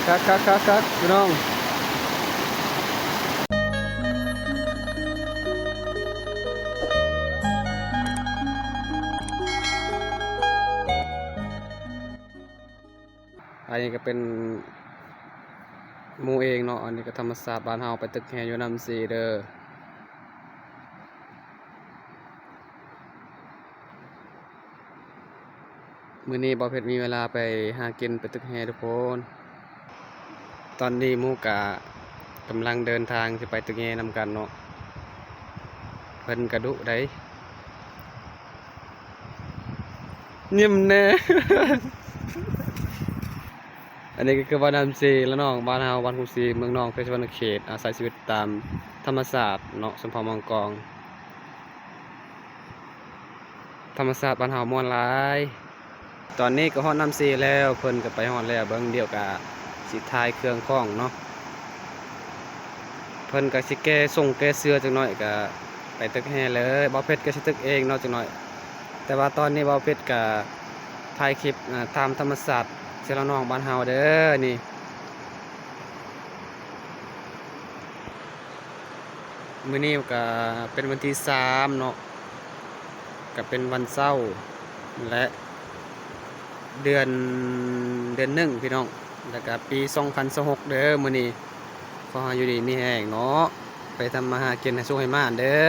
ຄັກໆໆໆ ພີ່ນ້ອງ. ອັນນີ້ກໍເປັນໝູ່ເອງເນາະ, ອັນນີ້ກໍທຳມະຊາດບ້ານເຮົາ ໄປຕຶກແຮ່ຢູ່ນ້ຳຊີເດີ. ມື້ນີ້ບ່າວເພັດມີເວລາໄປຫາກິນ ໄປຕຶກແຮ່ທຸກຄົນ. ຕອນນີ້ໝູ່ກະກຳລັງເດີນທາງຊິໄປຕຶກແຮ່ນຳກັນເນາະ, ເພິ່ນກະດຸໄດ໋. ຍິ້ມແດ່. ອັນນີ້ກໍຄືວ່ານ້ຳຊີລະນອງບ້ານເຮົາ, ບ້ານກຸງຊີ ເມືອງນອງ ແຂວງສະຫວັນນະເຂດ, ອາໄສຊີວິດຕາມທຳມະຊາດເນາະ, ຊົນເຜົ່າມັງກອງ. ທຳມະຊາດບ້ານເຮົາມ່ວນຫຼາຍ. ຕອນນີ້ກໍຮອດນ້ຳຊີແລ້ວ, ເພິ່ນກໍໄປຮອດແລ້ວ. ເບິ່ງ ດຽວກະຊິຖ່າຍເຄື່ອງຂອງເນາະ, ເພິ່ນກໍຊິແກ່ຊົງແກ່ເສື້ອຈັກໜ້ອຍ ກໍໄປຕຶກແຮ່ເລີຍ. ບ່າວເພັດກໍຊິຕຶກເອງເນາະ ຈັກໜ້ອຍ, ແຕ່ວ່າຕອນນີ້ບ່າວເພັດກໍຖ່າຍຄລິບ ອາ ຕາມທຳມະຊາດເຊລະນອງບ້ານເຮົາເດີນີ້. ມື້ນີ້ກໍເປັນວັນທີສາມເນາະ, ກໍເປັນວັນເສົາ ແລະ ເດືອນ ເດືອນໜຶ່ງ ພີ່ນ້ອງ, ແລ້ວກໍປີສອງພັນຊາວຫົກເດີ. ມື້ນີ້ຂໍໃຫ້ຢູ່ດີມີແຮງເນາະ, ໄປທຳມາຫາກິນໃຫ້ສຸກໃຫ້ໝານເດີ.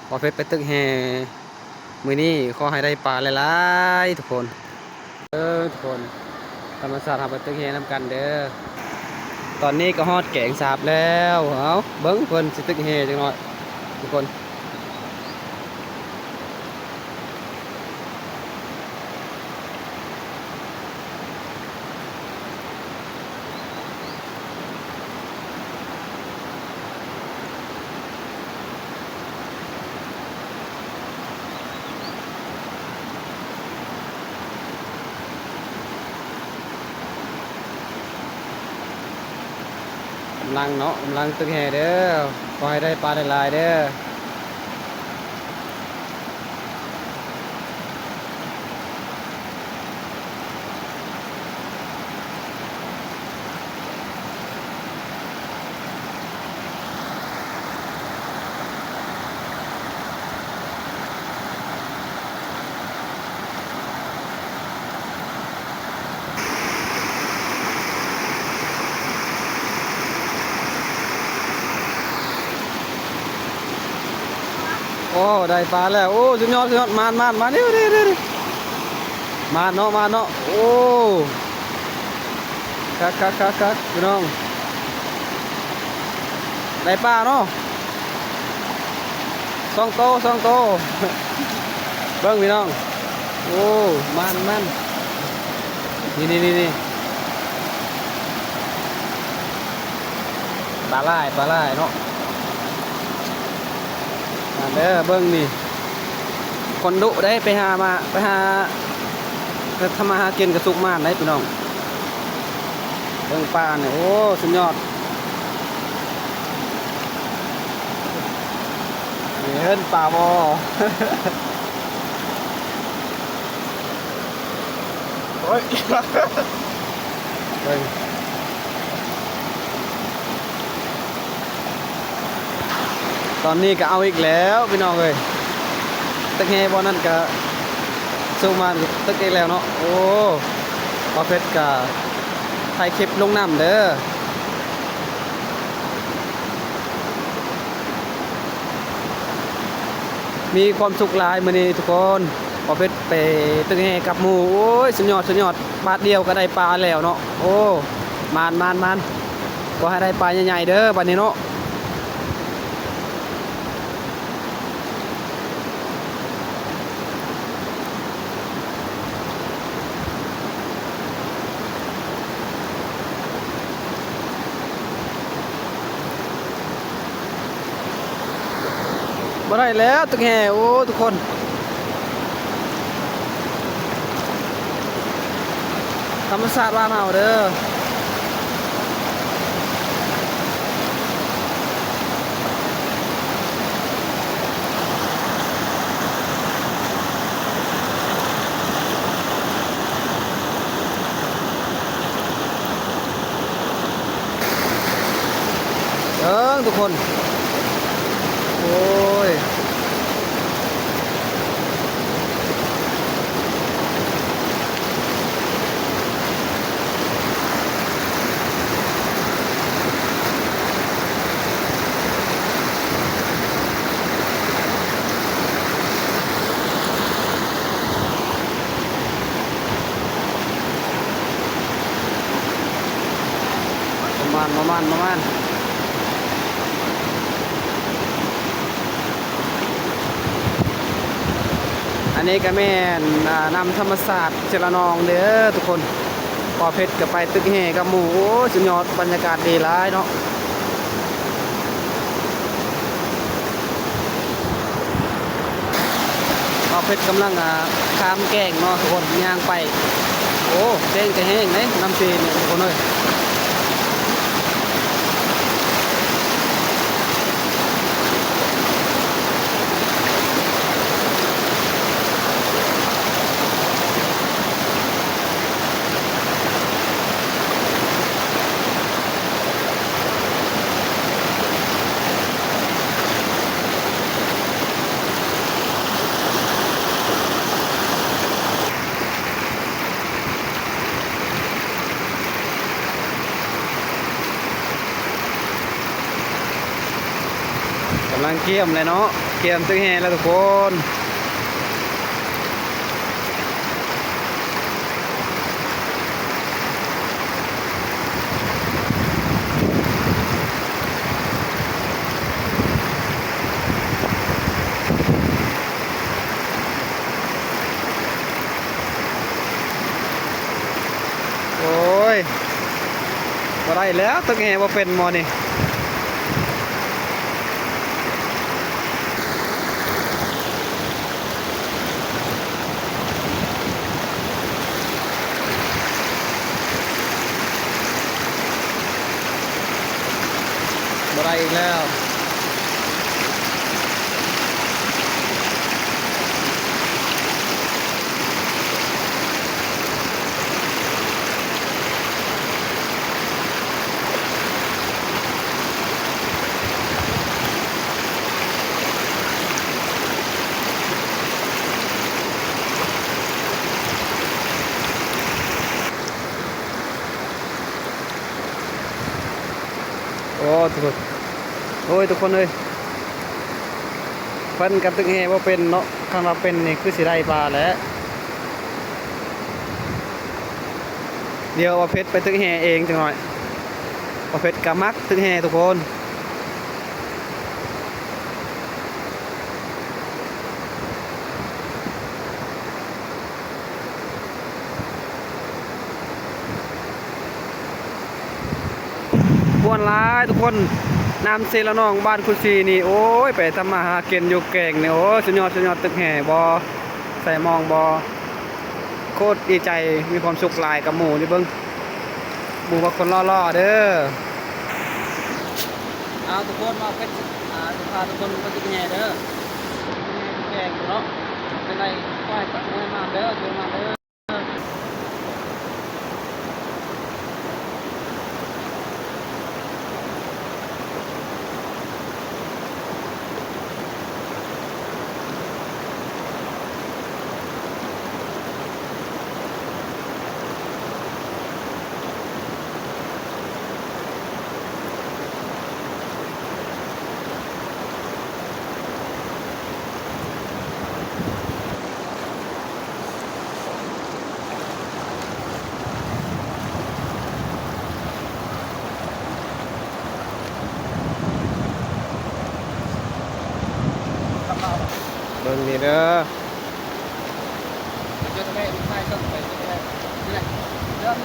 ບ່າວເພັດໄປຕຶກແຮ່ມື້ນີ້ ຂໍໃຫ້ໄດ້ປາຫຼາຍໆ ທຸກຄົນ. ເອີ ທຸກຄົນ, ທຳມະຊາດເຮົາໄປຕຶກແຮ່ນຳກັນເດີ. ຕອນນີ້ກໍຮອດແກງສາບແລ້ວ. ເອົ້າ ເບິ່ງເພິ່ນຊິຕຶກແຮ່ຈັກໜ້ອຍ ທຸກຄົນ. ກຳລັງເນາະ, ກຳລັງຕຶກແຮ່ເດີ. ຂໍໃຫ້ໄດ້ປາຫຼາຍໆເດີ. ໂອ້ ໄດ້ປາແລ້ວ. ໂອ້ ສຸດຍອດ ສຸດຍອດ. ມານ ມານ ມານ ນີ້ ນີ້ ນີ້ ນີ້ ມານເນາະ ມານເນາະ. ໂອ້ ຄັກໆໆໆ ພີ່ນ້ອງ, ໄດ້ປາເນາະ. ສອງໂຕ ສອງໂຕ. ເບິ່ງພີ່ນ້ອງ, ໂອ້ ມັນ ມັນ ນີ້ ນີ້ ນີ້ ນີ້ ປາຫຼາຍ ປາຫຼາຍເນາະ. ມາເດີ ເບິ່ງນີ້ ຄົນດຸເດ້ ໄປຫາມາ ໄປຫາ ໄປທຳມາຫາກິນກະສຸກໝານໄດ໋ພີ່ນ້ອງ. ເບິ່ງປານີ້ ໂອ້ ສຸດຍອດ. ນີ້ເຫັນປາບໍ່? ໂອ້ຍ ເບິ່ງ ຕອນນີ້ກະເອົາອີກແລ້ວພີ່ນ້ອງເອີຍ. ຕຶກແຮ່ບ່ອນນັ້ນກະສູ້ມາຕຶກອີກແລ້ວເນາະ. ໂອ້ ບ່າວເພັດກະຖ່າຍຄລິບລົງນຳເດີ. ມີຄວາມສຸກຫຼາຍມື້ນີ້ທຸກຄົນ, ບ່າວເພັດໄປຕຶກແຮ່ກັບໝູ່. ໂອ້ຍ ສຸດຍອດ ສຸດຍອດ, ບາດດຽວກໍໄດ້ປາແລ້ວເນາະ. ໂອ້ ມານ ມານ ມານ, ຂໍໃຫ້ໄດ້ປາໃຫຍ່ໆເດີບາດນີ້ເນາະ. ບໍ່ໄດ້ແລ້ວຕຶກແຮ່. ໂອ້ ທຸກຄົນ, ທຳມະຊາດບ້ານເຮົາເດີ. ທຸກຄົນ ໂອ້ຍ ປະມານ ປະມານ ປະມານ ອັນນີ້ກະແມ່ນ ອ່າ ນ້ຳທຳມະຊາດເຊລະນອງເດີທຸກຄົນ. ບ່າວເພັດກະໄປຕຶກແຮ່ກັບໝູ່ ໂອ້ຍ ສຸດຍອດ ບັນຍາກາດດີຫຼາຍເນາະ. ບ່າວເພັດກຳລັງ ອ່າ ຂ້າມແກ້ງເນາະທຸກຄົນ ຍ່າງໄປ. ໂອ້ ແກ້ງກະແຫ້ງເດ້ ນ້ຳເຊນີ້ທຸກຄົນເອີຍ. ກຳລັງກຽມແຫຼະເນາະ ກຽມຕຶກແຮ່ແລ້ວທຸກຄົນ. ໂອ້ຍ ບໍ່ໄດ້ແລ້ວ ຕຶກແຮ່ບໍ່ເປັນໝໍ່ນີ້. ບໍ່ໄດ້ອີກແລ້ວ. ໂອ້ ທຸກຄົນ ໂອ້ຍ ທຸກຄົນເອີຍ ເພິ່ນກະຕຶກແຮ່ບໍ່ເປັນເນາະ. ຄັນວ່າເປັນນີ້ຄືຊິໄດ້ປາແຫຼະ. ດຽວບ່າວເພັດໄປຕຶກແຮ່ເອງຈັກໜ້ອຍ. ບ່າວເພັດກະມັກຕຶກແຮ່ທຸກຄົນ. ມ່ວນຫຼາຍທຸກຄົນ ນ້ຳເຊລະນອງ ບ້ານຄຸຊີນີ້ ໂອ້ຍ ໄປທຳມາຫາກິນຢູ່ແກ້ງນີ້ ໂອ້ຍ ສຸດຍອດ ສຸດຍອດ ຕຶກແຮ່ບໍ່ ໃສ່ມອງບໍ່ ໂຄດດີໃຈ ມີຄວາມສຸກຫຼາຍກັບໝູ່ນີ້ ເບິ່ງ ໝູ່ບັກຄົນຫຼໍ່ໆເດີ. ເອົາທຸກຄົນ ມາເປັນ ອ່າ ພາທຸກຄົນມາຕຶກແຮ່ເດີ ແຮ່ແກງເນາະ ເປັນໄດ ຄວາຍຕັກມວຍມາເດີ ເດີມາເດີ. ເບິ່ງນີ້ເດີ. ເດີ ເດີ ເດີ ເດີ.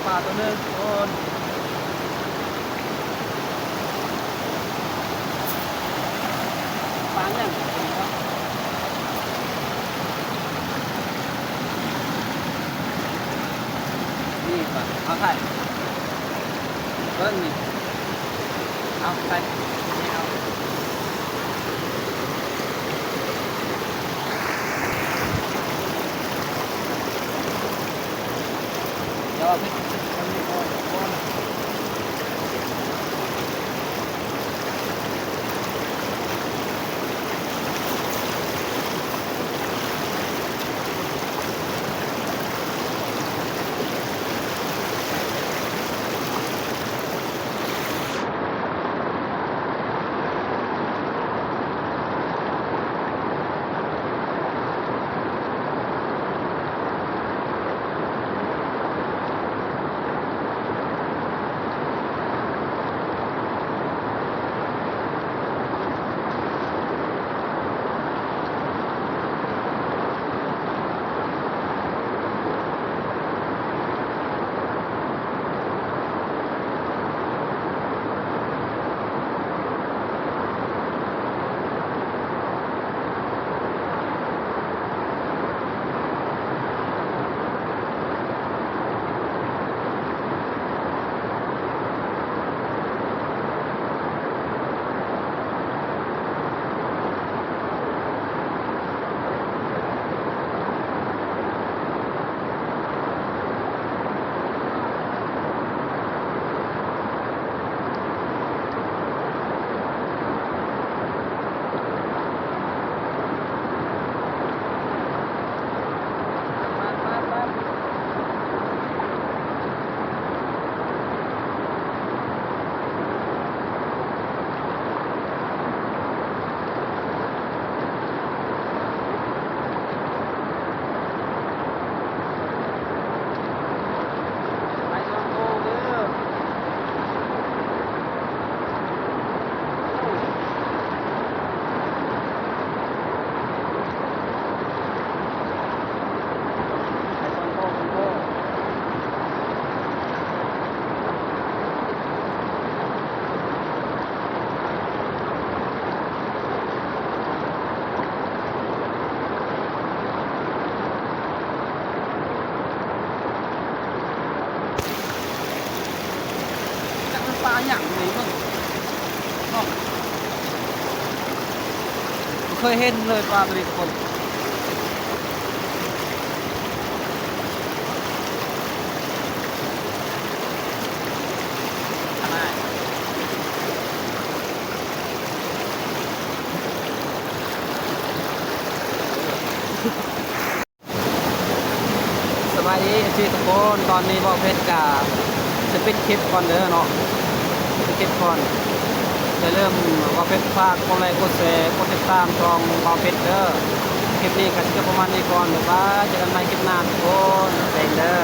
ປາໂຕໜຶ່ງທຸກຄົນ. ປາຫຍັງ? ນີ້ປາ ເອົາໃສ່ ເບິ່ງນີ້ ເອົາໃສ່ ນີ້ເອົາ. ຈັກມັນປາຫຍັງນີ້ເບິ່ງເນາະ ບໍ່ເຄີຍເຫັນເລີຍປາໂຕນີ້ທຸກຄົນ. ສະບາຍດີ ເອັຟຊີ ທຸກຄົນ ຕອນນີ້ບ່າວເພັດກະຈະປິດຄລິບກ່ອນເດີເນາະ ປິດຄລິບກ່ອນ. ຢ່າລືມ ບ່າວເພັດຝາກກົດໄລກ໌ ກົດແຊ ກົດຕິດຕາມຊ່ອງບ່າວເພັດເດີ. ຄລິບນີ້ກະຊິຈົບປະມານນີ້ກ່ອນ ບາຍບາຍ ເຈີກັນໃໝ່ຄລິບໜ້າທຸກຄົນ ເປັນເດີ.